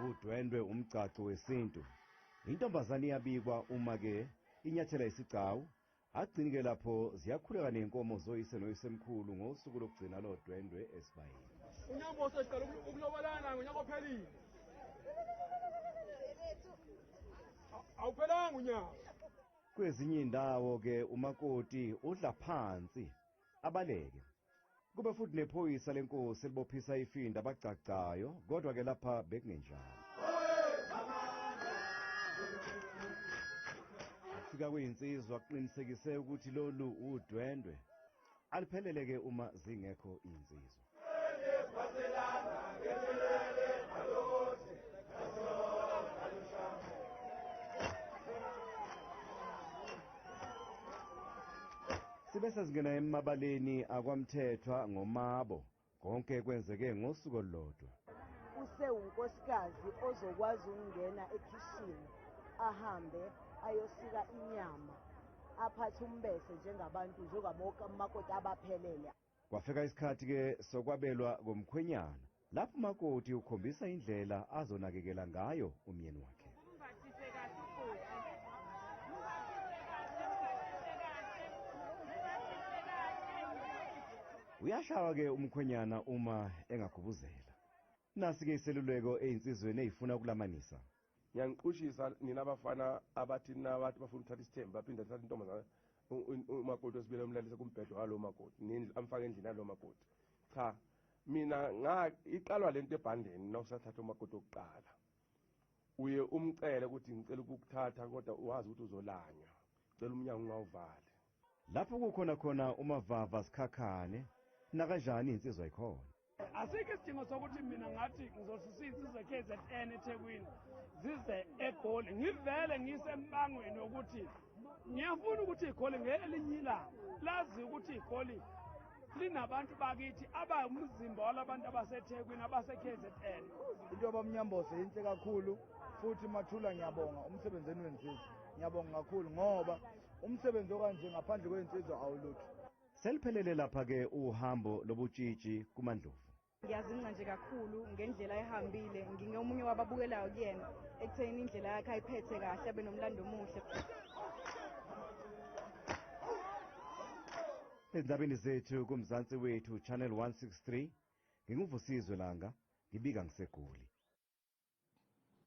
Udwendwe umgcagco wesintu. Intombazane iyabikwa uma ke inyathela isigcawu, agcini-ke lapho ziyakhuleka ney'nkomo zoyise noyisemkhulu ngosuku lokugcina lodwendwe esibayeni. Unyambose siqala ukulobalana ngonyaka ophelile. Awuphelanga unyaka. Kwezinye iy'ndawo-ke umakoti udla phansi abaleke. Kube futhi nephoyisa lenkosi elibophisa ifinda abagcagcayo, kodwa-ke lapha bekungenjalo. Fika kuyinsizwa kuqinisekise ukuthi lolu udwendwe aliphelele-ke uma zingekho iy'nsizwa. Sibe sesingena emabaleni akwaMthethwa ngomabo. Konke kwenzeke ngosuku olulodwa. Usewunkosikazi ozokwazi ukungena ekhishini ahambe ayosika inyama aphathe umbese njengabantu njengabomakoti abaphelele. Kwafika isikhathi-ke sokwabelwa komkhwenyana. Lapho umakoti ukhombisa indlela azonakekela ngayo umyeni wakhe. Uyashawa-ke umkhwenyana uma engagubuzela. Nasi-ke iseluleko ey'nsizweni ey'funa ukulamanisa. Ngiyaniqushisa nina abafana abathi nabathi bafuna ukuthatha isithembu baphinde bathathe intombazane umakoti wesibili omlalisa kumbhedo walowo makoti amfake endlini yalowo makoti. Cha, mina iqalwa lento ebhandeni nawusathatha umakoti wokuqala. Uye umcele ukuthi ngicela ukukuthatha kodwa wazi ukuthi uzolanywa. Cela umnyango ungawuvali. Lapho kukhona khona uMavava Sikhakhane nakanjani insizwa ikhona. Asikho isidingo sokuthi mina ngathi ngizosusa iy'nsizwa e-KZN eThekwini zize eGoli. Ngivele ngisembangweni wokuthi ngiyafuna ukuthi iGoli ngelinye ilanga lazi ukuthi iGoli linabantu bakithi abawumzimba walabantu abaseThekwini abase-KZN. Into yabamnyambose inhle kakhulu futhi Mathula ngiyabonga umsebenzi eniwenzile. Ngiyabonga kakhulu ngoba umsebenzi okanje ngaphandle kwey'nsizwa awulutho. Seliphelele lapha-ke uhambo lobutshitshi kuMaNdlovu. Ngiyazinca nje kakhulu ngendlela ehambile, ngingomunye wababukelayo kuyena ekutheni indlela yakhe ayiphethe kahle abe nomlando omuhle. Ezindabeni zethu kuMzansi Wethu Channel 163, nginguVusizwe Langa, ngibika ngiseGoli.